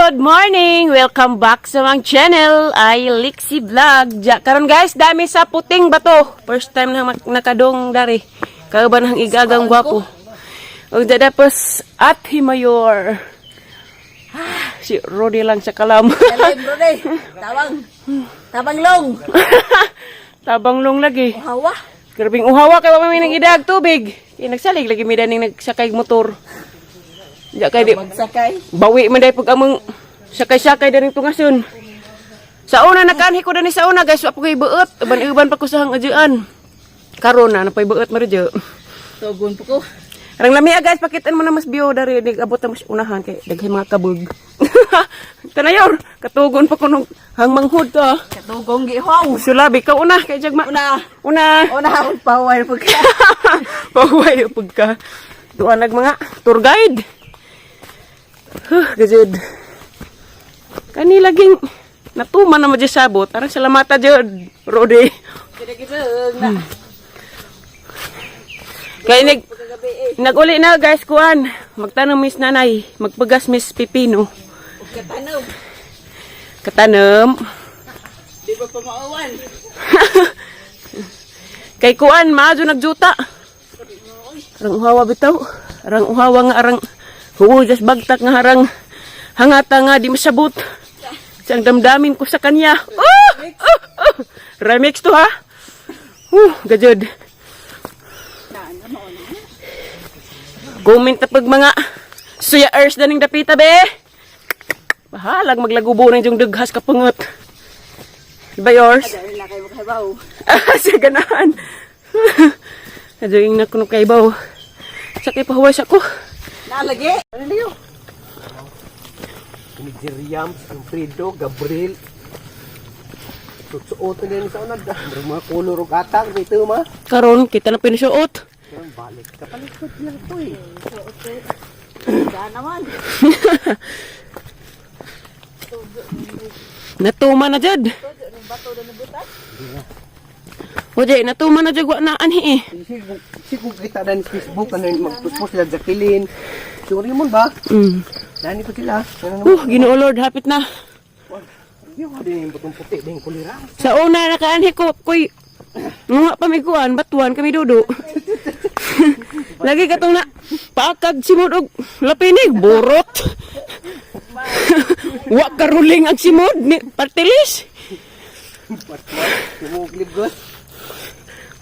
Good morning! Welcome back sa mga channel, ay Lixie Vlog. Ja, karon guys, dami sa puting bato. First time na nakadong dari. Kauban ang igagang gwapo. Ug tapos at Himayor. Ah, si Rodi lang sa kalam. Kalim, Brody. Tabang. Tabang long. Tabang long lagi. Hawa. Grabing uhawa kay wa may nang idag tubig. Kay nagsalig lagi mi daning nagsakay motor. Ja kay di Magsakay. Bawi man dahil pag among sakay-sakay daning tungason. Sa una nakaanhi ko dani sa una guys, wa pa ko'y buot. Uban-uban pa ko sa hangadyoan. Karon na napay buot maridyo. Tugon po ko. Arang lami ah, guys, pakitaan mo na mas biyo dari dig abot na mas unahan kay daghay mga kabog. Tanayor, katugon pa ko nung hangmanghod ka. Katugong gihaw. Sulabi ka una kay jagma. Una. Una. Una akong paway po ka. Pahuway pagka tuan nag mga tour guide. Huh, gajud. Kani laging natuman na mo dyan sabot. Arang salamata jud, Rodi. Kinagisang na. Kay nag Pagkagabi eh. naguli na guys kuan. Magtanong Miss Nanay, magpagas Miss Pipino. Huwag katanom. Katanom. Di ba pamauwan? Kay kuan maadyo nagjuta. Arang uhawa bitaw. Arang uhawa nga arang huwag bagtak nga harang hangata nga di masabot. Siyang damdamin ko sa kanya. Oh! Oh! Oh! Remix to ha. Gajud. Comment na pag mga suya earth daning dapita be. Bahalag maglagubo ng yung dughas kapungot. Diba yours? Dahil na kayo makahibaw. Ah, siya ganahan. Adyo na kuno kay baw. Sa kay pahuway sa ko. Nalagi. Ano niyo? Ni Jeriam, Alfredo, Gabriel. Susuot na din sa unad. Ang mga kulor ug atang dito ma. Karon kita na pinisuot. Karon balik ka palikod lang to eh. Saan naman? Natuma na jud. Oje, natuma na jud wa na anhi eh. Si kung kita dan sa Facebook ano magpuspos sila Jacqueline. Sorry mo ba? Nani pa sila. Ano naman? Ginoo Lord, hapit na. Di ko din yung batong puti din kulira. Sa una nakaanhi ko koy nga pa may kuan, batuan kami dudo. Lagi katong na paakag simod og lapinig borot. Wa karuling ang simod ni partilis. Sumuglib gos.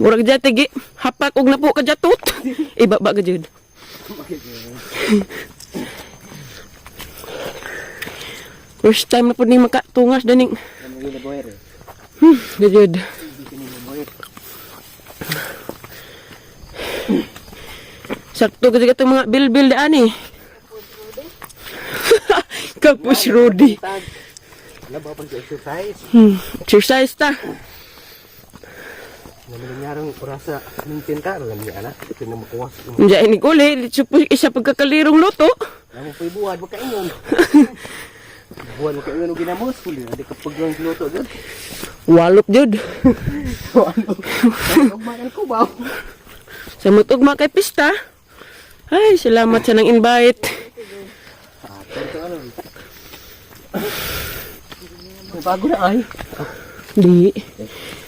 Murag dyan, tigi. Hapak og napo ka jatot. Iba ba ka jud? First time na po ni makatungas daning. Ano yun na boyer eh. Gajud. Sakto gajud katong mga bilbil daan eh. Kapus Rudy. Wala ba pag exercise? Exercise ta. Naman nangyarang orasa mintin ka alam niya anak. Ito na makuha. Diyan ni uli, isa pagkakalirong luto. Namo pa ibuhat mo kaingon. Buwan mo kaingon og ginamos kulira di ka pag luto jud. Walop jud. Ano? Makan ko ba? Sa mutugma kay pista. Ay, salamat sa nang invite. Ito ano. May bago na ay. Di.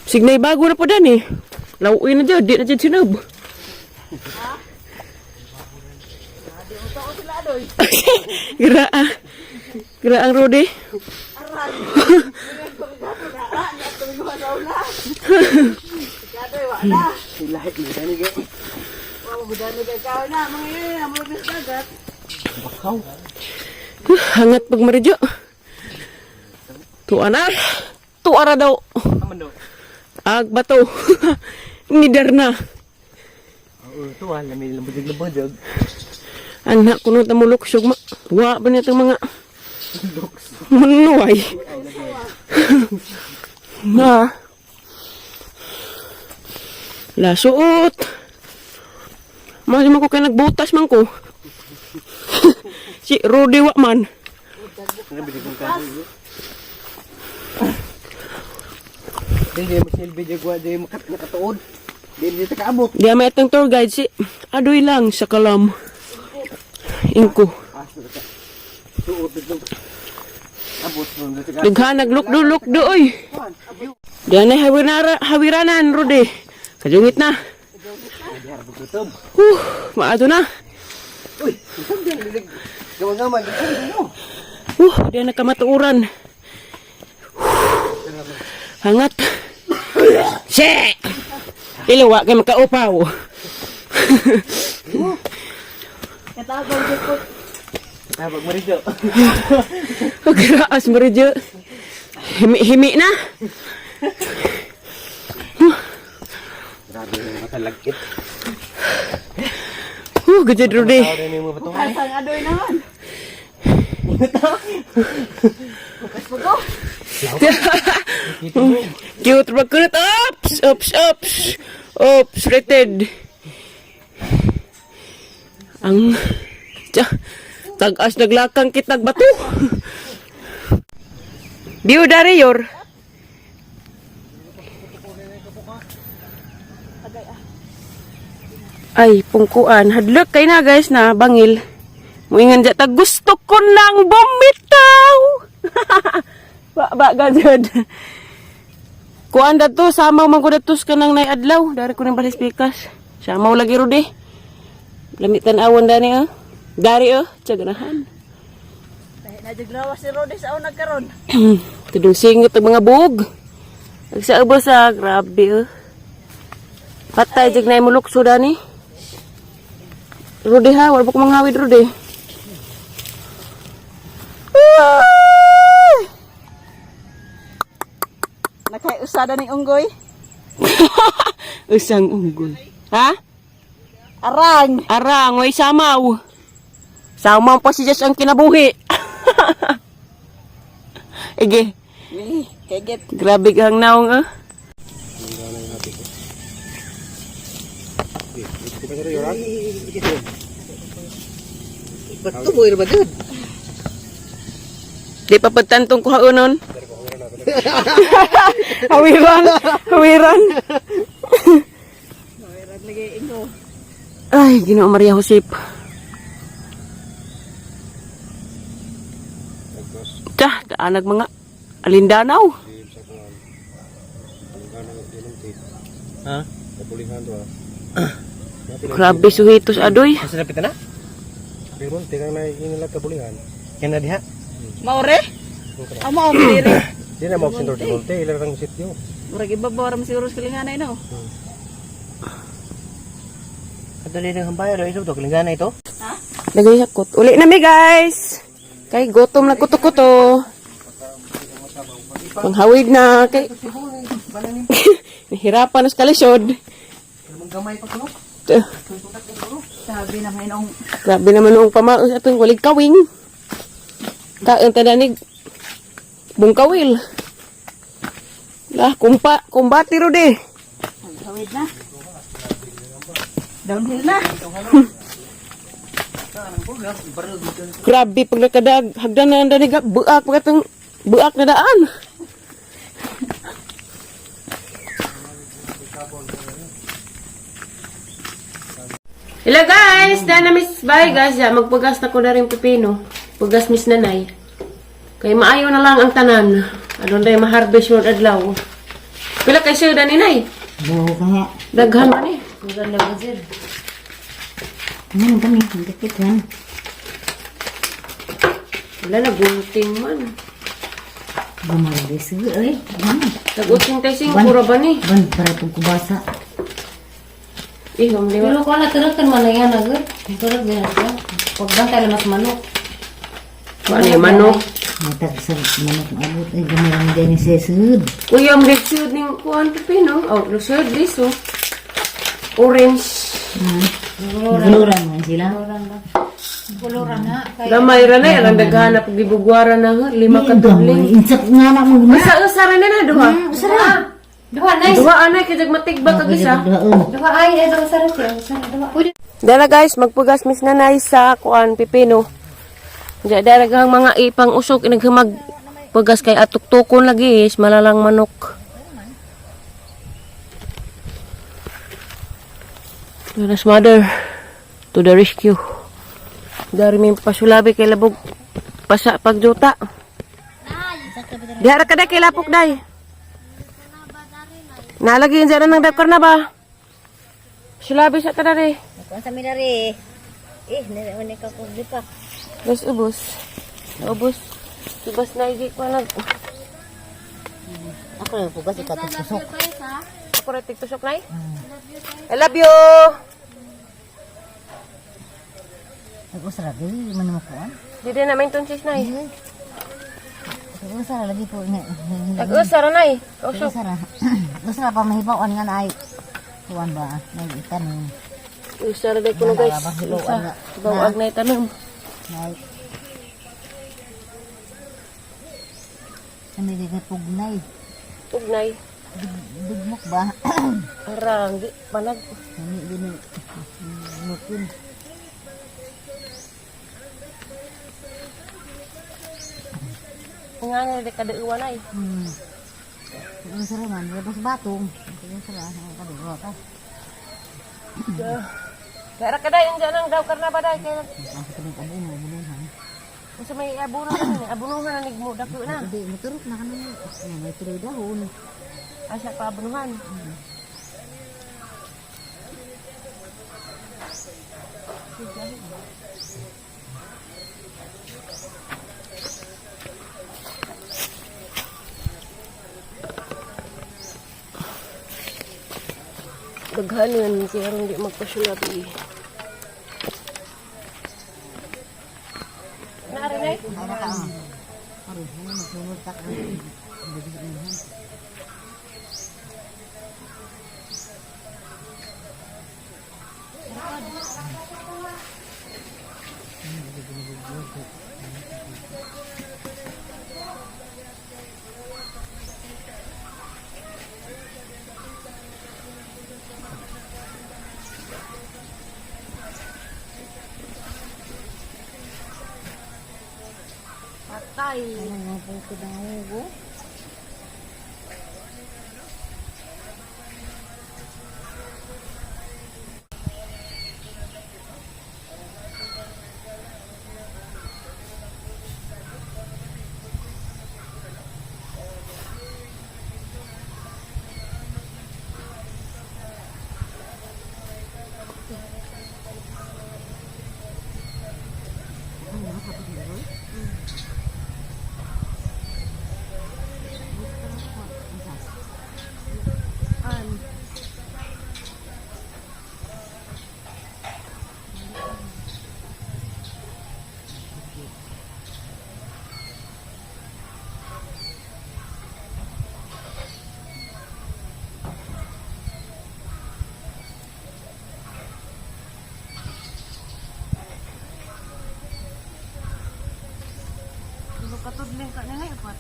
Signay bago na po dan eh. Lauwi na dyan, di na dyan sinab. Gira ah. Gira ang Rudy. Ilahi ni dani gay. Wala kay kao na. Mga yun. Ang mga dagat. Bakaw. Huh, hangat pag maridyo. Tuwa na. Tuwa ra daw. Aman do. Ag bato. Nidar na. Oo, tuwa lami lambog lambog. Anak kuno tamulok sugma. Wa ba nitong mga Manuay. Na. Lasuot. Mas man ko kay nagbutas man ko. Si Rudy wa man. Dili mo silbi jagwa di makat nakatuod. Dili ta kaabot. Di may itong tour guide si Adoy lang sa kalam. Ingko. Aso ka. Suot dito. Daghan naglukdo-lukdo oy. Diyan ay hawirana, hawiranan Rudy. Kajungit na. Huh, maado na. Uy, isang din lilig. Gawa-gawa, isang din no. Huh, diyan nagkamatuuran. Huh, hangat. She! Iluwa kay makaupaw. Katabang jud ko. Tabag mo rin. Pagkiraas mo rin. Himi-himi na. Grabe yung matalagkit. Huh, gajad Rudy. Tao rin yung mga bato. Kasang adoy naman. Bukas po ko. Cute ba kunot? Ops! Ops! Ops! Ops! Rated! Ang... Tiya, tag-as naglakang kitag bato. Biu dari yor. Ay, pungkuan. Hadlok kay na guys na bangil. Muingan dya ta gusto ko nang bumitaw. Ba ba gajud. Kuan dato samaw man ko dato sa kanang nay adlaw dari ko nang balis pikas. Samaw lagi rodi. Lami tan-awon dani oh. Dari oh, tiyaganahan. Dahil na jud lawas si Rodi sa unag karon. Tudong singit ang mga bug. Ag sa ubos ah, grabe oh. Patay jig na imulukso dani. Rodi ha, wala pa ko manghawid Rodi. Ah! Nakay usada ning unggoy. Usang unggol. Ha? Arang. Arang, way samaw. Samaw pa si Jess ang kinabuhi. Ige, Eh, kay get. grabe kang naong ah. Bato mo ba dun? Di pa pagtantong kuha unon. Hawiran, hawiran. Meron lagi ingo. Ay, Ginoo Maria Josep. Tah, taanag mga alindanaw. Ha? Grabe suhitos adoy. Asa dapat na? Pero tingnan na inila kabulihan. Yan na diha. Maure? Amo ang diri. Di na mo sindor di monte ila rang sityo. Murag ibabaw ra man siguro sa kalinganay no. Kadali ng hambayo ro ito to kalinggana ito. Lagay hakot. Uli na mi guys. Kay gutom na kuto-kuto. Panghawid na kay nahirapan na sa kalisod. Gamay pa kuno. Tuh, Sabi naman inong grabe naman noong pamaos atong walig kawing. Kaon tadanig bungkawil. Lah kumpa kumbati ro de. hawid na. Downhill na. Grabe pag nakadag hagdan na danig buak pag atong buak na daan. Hello guys, dana miss bye guys, ya magpugas na ko na rin pipino. Pugas miss nanay. Kay maayo na lang ang tanan. Adon day ma-harvest yun adlaw. Pila kay siya dani nay? Buho ka nga. Daghan man eh. Ano kami? Ang dikit yan. Wala na gunting man. Gumalagay sige ay. Ano? Naguting tayo sing pura ba ni? Ban, para itong kubasa. Eh, mamliwa. Pero kung naturag kan man yan agad. Naturag din ako. Pagdan tayo mas manok. Ano yung manok? Matag sa manok maabot. Ay, gumalang din ni Sesud. Kuya, ang red ning kuan pipino. Oh, lusod liso. Orange. Guluran man sila. Kuluran na. Gamay ra na ang daghan na pagibugwara na ha, lima ka tudling. Insak nga na mo. Usa usa ra na na duha. Usara. Duha nice. Duha anay kay jag matigba kag isa. Duhaon. Duha ay ay duha sa siya. Sa duha. Pwede. Dala guys, magpugas mis nanay sa kuan pipino. Diya daragang mga ipang usok inaghimag pugas kay atuktukon lagi is malalang manok. Dala's mother to the rescue. Dari may pasulabi kay labog pasa pagjuta. Dihara ka day kay lapok day. Nalagi yun dyan ng dakor na ba? Sulabi sa tadari. Kuan sa midari. Eh, nire ka kog pa. Guys, ubos. Ubos. Ubos na igi ko nag. Ako lang pugas ikatusok. Ako ra tigtusok nay. I love you. Nag-usra dili man mo kuan. Di din namin tunsis nay. Nag-usra lagi po nga. Tag-usa ra nay. Kausok. Usra. Usra pa mahibaw nga na ay kuan ba? May itanim. Usa ra day kuno guys. Usa. Bawag na itanom. Nay. Kami di kay pugnay. Ugnay. Dugmok ba? Arang di panag. Kami din mukin. Nga na di kada uwan ay. Usra man, labas batong. Usra, ang kaduro ka. Kaya ka day dyan ang daw karna ba day kay Ang kadung abo mo buluhan. unsa may abono na ni abonohan na nigmo dako na. Hindi, maturok na kanang may tuloy dahon. Asa pa abonohan. Daghan yun, kaya rin di magpasulabi. Naari na eh. Ay, naka, oh. Aray, ano, magsunod ka. Patay. Ano nga po ito ng hugo? An. Tulo ka tudling ka nila ipat.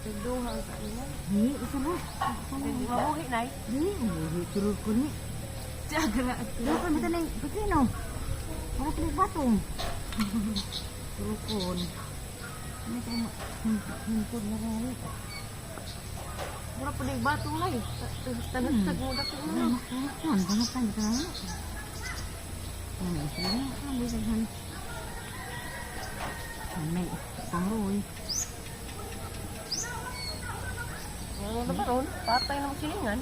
Tigduha ka nila. Ni, isa ba? Mabuhi na eh. Ni, umuhi turur ko ni. Tiyagra. Doon ka matanay, pagkino. Wala tuloy batong. Turukon. Ano tayo, hingkod na rin. Mura pa yung batong na eh. Tanagtag mo dako mo. Ano, ano ka, ano ka, ano ka, ano ka, ano pangruoy. Ano na ba ron? Patay na magsilingan.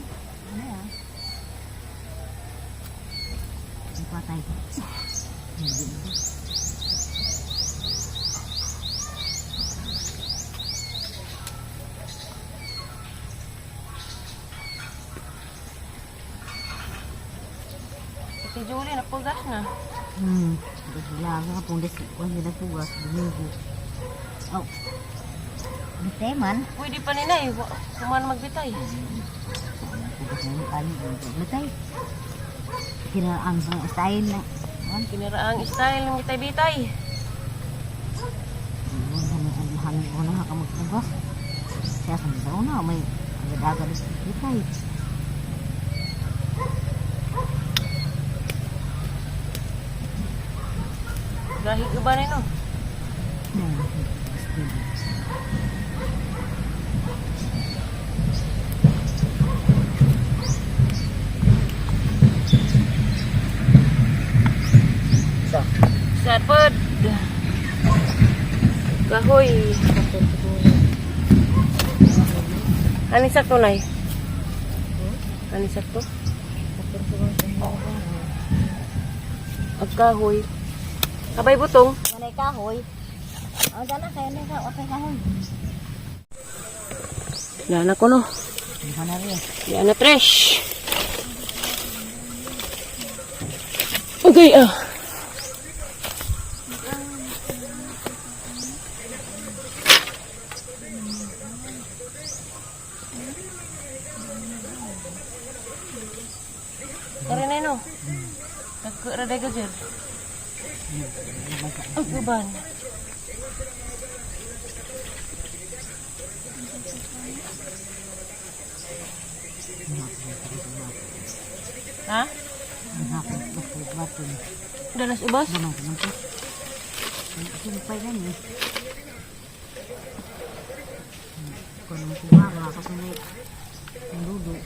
Ano yan? Ang patay. Hindi na. Si Julie, napulgas na. Wala ka pong des, wala nila pugas, Domingo. Oh. Bitay man. Pwede pa nila eh. Kuman magbitay. Pugas na yung ano, bitay. Kira ang style na. Wan, Kiniraang style ng bitay-bitay. Ang una ka magpugas. Siya sa una, may agad-agad bitay. Gahig iba na no. Sa pod. Kahoy. Ani sakto nay? Ani sakto? Ag kahoy. Kabay butong. Manay kahoy. Oh, dala kayo na ka, okay kahoy. Wala na ko no. Ano rin? Yan na fresh. Okay ah. Tara na no. Nagkura na ka dyan. Ang guban. Ha? Ang hapon, bato. Dalas ubas? Gamay ka man po. Sumpay na niya. Kung anong kuha, wala ka sunod. Ang dudo.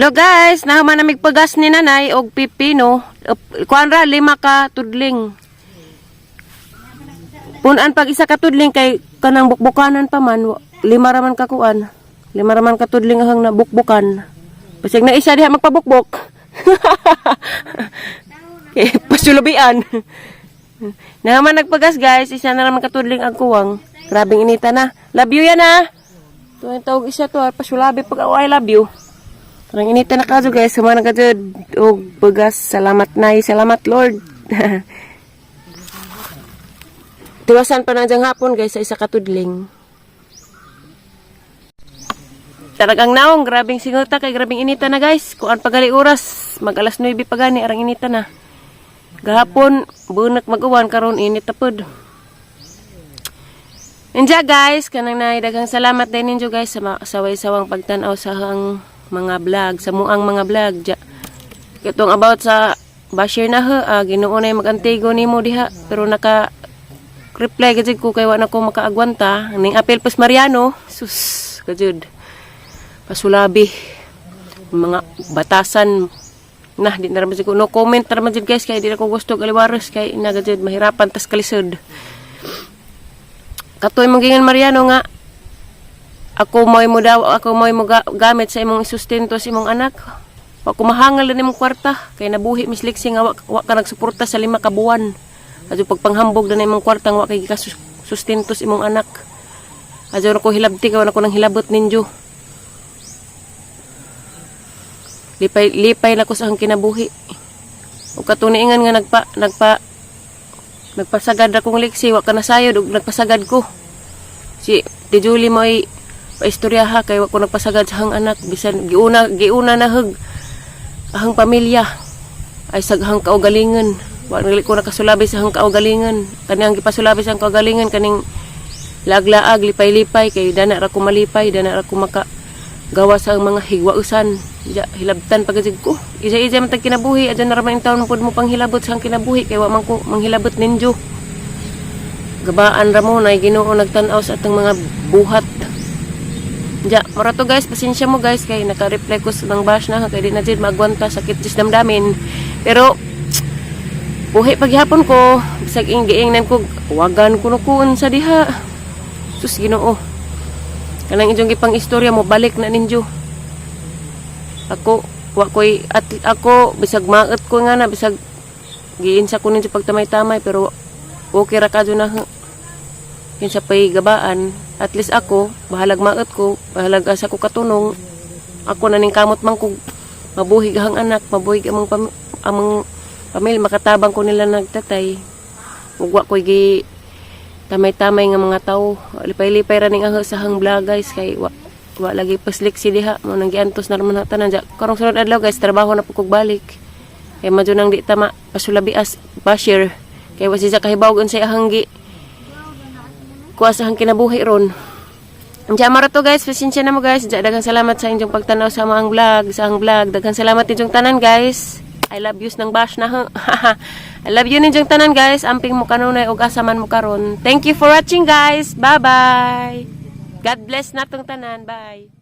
Hello guys, nahaman na migpagas ni nanay og pipino. Kuan ra lima ka tudling. Punan pag isa ka tudling kay kanang bukbukanan pa man, lima ra man ka kuan. Lima ra man ka tudling ang na bukbukan. Basig na isa diha magpabukbok. Kay pasulubian. Nahaman nagpagas guys, isa na raman ka tudling ang kuwang. Grabing inita na. Love you yan ah. Tuwing tawag isa to, ah, pasulabi pag oh, I love you. Parang inita na kajo guys, sumana ka jud og bugas. Salamat nay, salamat Lord. Tiwasan pa na diyang hapon guys sa isa katudling. Talagang naong, grabing singota kay grabing inita na guys. Kuan pagali oras, mag alas 9 pa gani arang inita na. Gahapon, bunak mag-uwan karon init ta pod. Ninja guys, kanang nay daghang salamat din ninyo guys sa saway-sawang pagtan-aw sa ang mga vlog, sa muang mga vlog. Ja. Katong about sa basher na ha, ah, Ginoo na mag-antigo nimo diha, pero naka reply gajud ko kay wa na ko makaagwanta ning apel pas Mariano, sus gajud. Pasulabi mga batasan na di na raman jud ko no comment na raman jud guys kay di na ko gusto galiwaros kay ina gajud mahirapan tas kalisod. Katoy mong gingan Mariano nga ako mo'y mo daw ako mo'y mo gamit sa imong sustento sa imong anak. Wa ko mahangal na imong kwarta kay nabuhi Miss Lexie nga wa ka nagsuporta sa 5 ka buwan. Adyo pagpanghambog na imong kwarta nga wa kay sustento sa imong anak. Adyo na ko hilabti ka wa na ko nang hilabot ninyo. Lipay lipay na ko sa akong kinabuhi. Ug katuniingan nga nagpasagad akong Lexie wa ka nasayod ug nagpasagad ko. Si Ti Julie mo ay paistorya ha kay wa ko nagpasagad sa hang anak bisan giuna giuna na hag ahang pamilya ay saghang kaugalingon. Wa ngali ko nakasulabi sa hang kaugalingon. Kanang gipasulabi sa hang kaugalingon kaning laag-laag lipay-lipay kay dana ra ko malipay dana ra ko maka gawa sa mga higwausan. Ja, hilabtan pag ko. Isa-isa man tag kinabuhi adyan na ra man taon pud mo panghilabot sa hang kinabuhi kay wa man ko manghilabot ninyo. Gabaan ra mo nay Ginoo nagtan-aw sa atong mga buhat. Ja, mura to guys, pasensya mo guys kay naka-reply ko sa nang bash na kay di na jud maagwanta sakit jud damdamin. Pero buhi paghapon ko, bisag ing giingnan ko wagan ko no kuon sa diha. Sus Ginoo. Kanang inyong gipang istorya mo balik na ninyo. Ako wa koy at ako bisag maot ko nga na bisag giinsa ko ninyo pagtamay-tamay pero okay ra kadyo na kinsa pay gabaan at least ako bahalag maot ko bahalag asa ko katunong ako na ning kamot man kog mabuhi ang anak mabuhi among among Pamil makatabang ko nila nagtatay. Ug wa ko'y gi tamay-tamay nga mga tao. Lipay-lipay ra ning aho sa hang vlog, guys, kay wa lagi paslik si diha mo nang giantos na raman tanan ja. Karong sunod adlaw, guys, trabaho na pud kog balik. Kay madyo nang di tama pasulabi as basher. Kay wa siya kahibaw unsay ahang gi kuha sa ahang kinabuhi ron. Diya mara to, guys, pasensya na mo, guys. Diya, daghang salamat sa inyong pagtanaw sa mga vlog, sa ang vlog. Daghang salamat inyong tanan, guys. I love yous ng bash na. I love you ninyong tanan, guys. Amping mo kanunay ug asa man mo karon. Thank you for watching, guys. Bye bye. God bless natong tanan. Bye.